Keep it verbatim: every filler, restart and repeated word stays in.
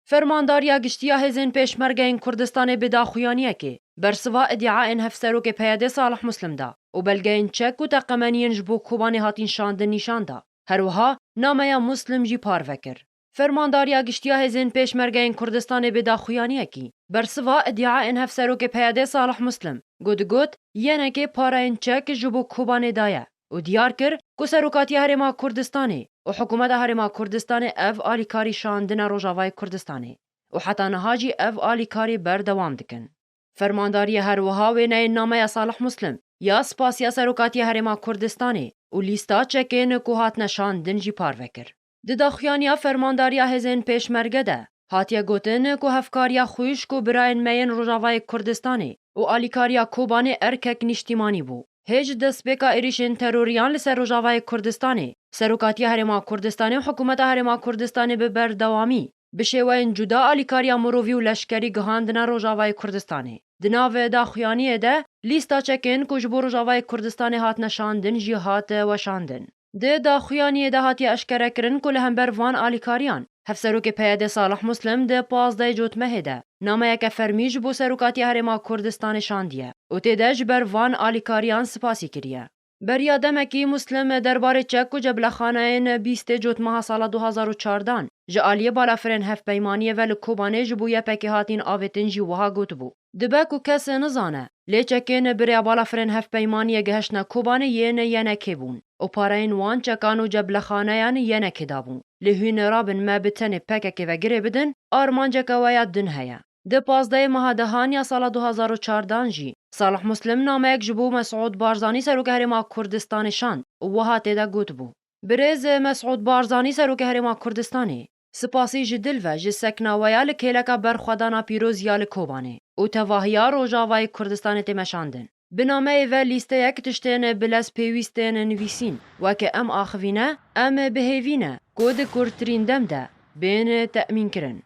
Fermandariya Giştî ya Hêzên Pêşmergeyên Kurdistanê bi daxuyaniyekê bersiva îdiayên hevserokê P Y D Salih Muslim da û belgeyên çek û teqemeniyên ji bo Kobanê hatîn şandin nîşan da. Her wiha nameya Muslim jî parve kir. Fermandariya Giştî ya Hêzên Pêşmergeyên Kurdistanê bi daxuyaniyekî bersiva îdiayên hevserokê P Y D Salih Muslim ku digot, Y N K'ê pareyên çek ji bo Kobanê daye û diyar kir ku Serokatiya Herêma Kurdistanê û Hikûmeta Herêma Kurdistanê ev alîkarî şandine Rojavayê Kurdistanê û heta niha jî ev alîkarî berdewam dikin. Fermandariyê her wiha wêneyên nameya Salih Muslim ya spasiya Serokatiya Herêma Kurdistanê û lîsta çekên ku hatine şandin jî parve kir. Di daxuyaniya Fermandariya Hêzên Pêşmerge de hatiye gotin ku hevkariya xwişk û birayên me yên Rojavayê Kurdistanê û alîkariya Kobanê erkek nîştîmanî bû. Hêj destpêka êrîşên teroriyan li ser Rojavayê Kurdistanê, Serokatiya Herêma Kurdistanê û Hikûmeta Herêma Kurdistanê bi berdewamî bi şêweyên cuda alîkariya mirovî û leşkerî gihandine Rojavayê Kurdistanê. Di nav daxuyaniyê de lîsta çekên ku ji bo Rojavayê Kurdistanê hatine şandin jî hate weşandin. Di daxuyaniyê de hatiye eşkerekirin ku li hember van alîkariyan Hevserokê P Y D Salih Muslim di pazdehê Cotmehê de nameyeke fermî ji bo Serokatiya Herêma Kurdistanê şandiye û tê de ji ber van alîkariyan spasî kiriye. Beriya demekî Muslim derbarê çek û ceblexaneyên bîstê Cotmeha sala du hazar û çardan ji aliyê balafirên hevpeymaniyê ve li Kobanê ji bo Y P G hatîn avêtin jî wiha gotibû, Dibe ku kes nizane, lê çekên bi rêya balafirên hevpeymaniyê gihiştine Kobanê yên Y N K'ê bûn û pareyên wan çekan û ceblexaneyan Y N K'ê dabûn. Lê hûn rabin me bi tenê P K K ve girê bidin, armanceke we ya din heye. Di pazdehê meha dehan ya sala du hazar û çardan jî Salih Muslim nameyek ji bo Mesûd Barzanî Serokê Herêma Kurdistanê şand û wiha tê de gotibû, Birêz Mesûd Barzanî Serokê Herêma Kurdistanê, spasî ji dil ve ji sekna we ya li kêleka berxwedana pîroz ya li Kobanê û tevahiya Rojavayê Kurdistanê tê meşandin. Bi nameyê ve lîsteyek tiştên bi lez pêwîst tên nivîsîn, weke em axivî ne, em bi hêvî ne ku di kurtirîn dem de bên temînkirin.